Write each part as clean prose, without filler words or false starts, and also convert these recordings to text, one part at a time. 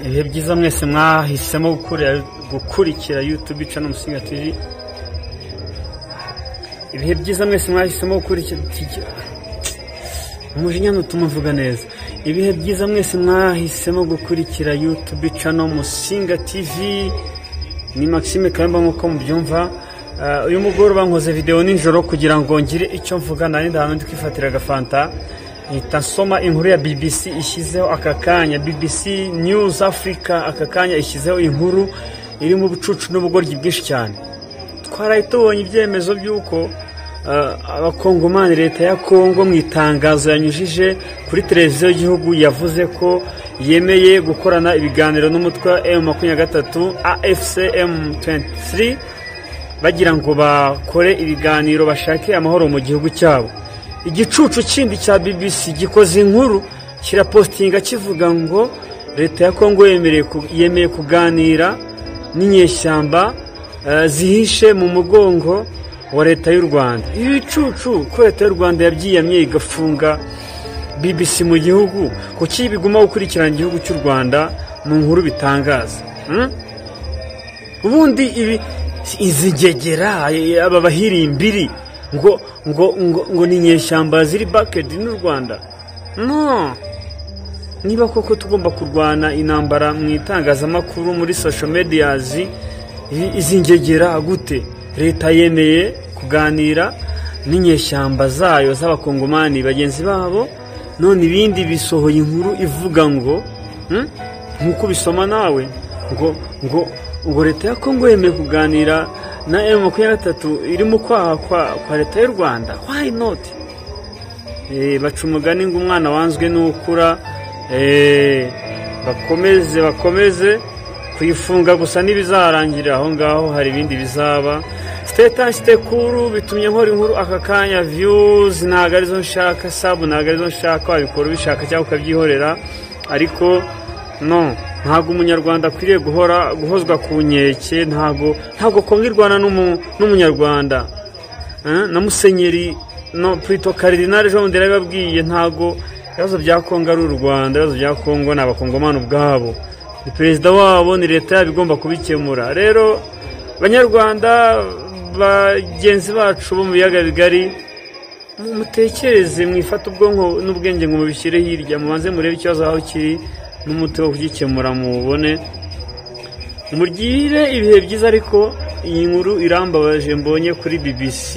Ibihe byiza mwese mwahisemo gukurikira YouTube channel Musinga TV. Ibihe byiza mwese mwahisemo gukurikira, umujinya ntutuma mvuga neza. Ibihe byiza mwese mwahisemo gukurikira YouTube channel Musinga TV. Ni Maxime Kayumba nk'uko mubyumva. Uyu mugoroba nkoze video nijoro kugira ngo ngire icyo mvuga. Nari ndahantu ndi kwifatira agafanta, mpita nsoma inkuru ya BBC ishyizeho aka kanya. BBC News Africa aka kanya ishyizeho inkuru irimo ubucucu n'ubugoryi bwinshi cyane. Twaraye tubonye ibyemezo by'uko Abakongomani, leta ya Kongo mu itangazo yanyujije kuri televiziyo y'igihugu yavuze ko yemeye gukorana ibiganiro n'umutwe wa M23 AFC M23, bagira ngo bakore ibiganiro bashake amahoro mu gihugu cyabo. Igicucu kindi cya BBC gikoze inkuru, kirapostinga, kivuga ngo leta ya Kongo yemeye kuganira n'inyeshyamba zihishe mu mugongo wa leta y'u Rwanda. Ibi bicucu, ko leta y'u Rwanda yabyiyamye igafunga BBC mu gihugu, kuki biguma gukurikirana igihugu cy'u Rwanda mu nkuru bitangaza? Ubundi ibi, izi ngegera, aba bahirimbiri ngo ni inyeshyamba ziri backed n'u Rwanda. No niba koko tugomba kurwana intambara mu itangazamakuru, muri social medias, izi ngegera gute? Leta yemeye kuganira n'inyeshyamba zayo z'Abakongomani bagenzi babo, none ibindi bisohoye inkuru ivuga ngo, nk'uko ubisoma nawe, ngo leta ya Kongo yemeye kuganira na M23 iri mu kwaha kwa leta y'u Rwanda. Why not? Baca umugani ngo umwana wanzwe n'ukura. Bakomeze kuyifunga gusa, ntibizarangira aho ngaho, hari ibindi bizaba. Status cool bitumye nkora inkuru aka kanya. Views ntabwo arizo nshaka, sub ntabwo arizo nshaka, wabikora ubishaka cyangwa ukabyihorera, ariko no ntabwo Umunyarwanda akwiriye guhora guhozwa ku nkeke. Ntabwo Kongo irwana n'Umunyarwanda. Na Musenyeri, no plutôt Cardinal Jean bundi yarabibabwiye, ntabwo ibibazo bya Kongo ari u Rwanda, ibibazo bya Kongo ni Abakongomani ubwabo, ni perezida wabo, ni leta yabo igomba kubikemura. Rero Banyarwanda bagenzi bacu bo mu biyaga bigari, mutekereze, mwifate ubwonko n'ubwenge ngo mubishyire hirya, mubanze murebe ikibazo aho kiri n'umuti wo kugikemura mubone. Mugire ibihe byiza. Ariko iyi nkuru irambabaje mbonye kuri BBC.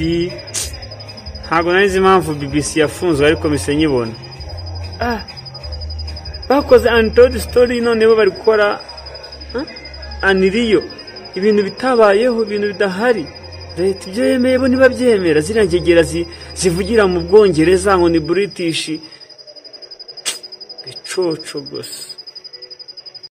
Ntabwo nari nzi impamvu BBC yafunzwe, ariko mpise nyibona. Bakoze untold story, none bo bari gukora unreal, ibintu bitabayeho, ibintu bidahari. Leta ibyo yemeye bo ntibabyemera. Ziriya ngegera zivugira mu Bwongereza ngo ni British, bicoco gusa.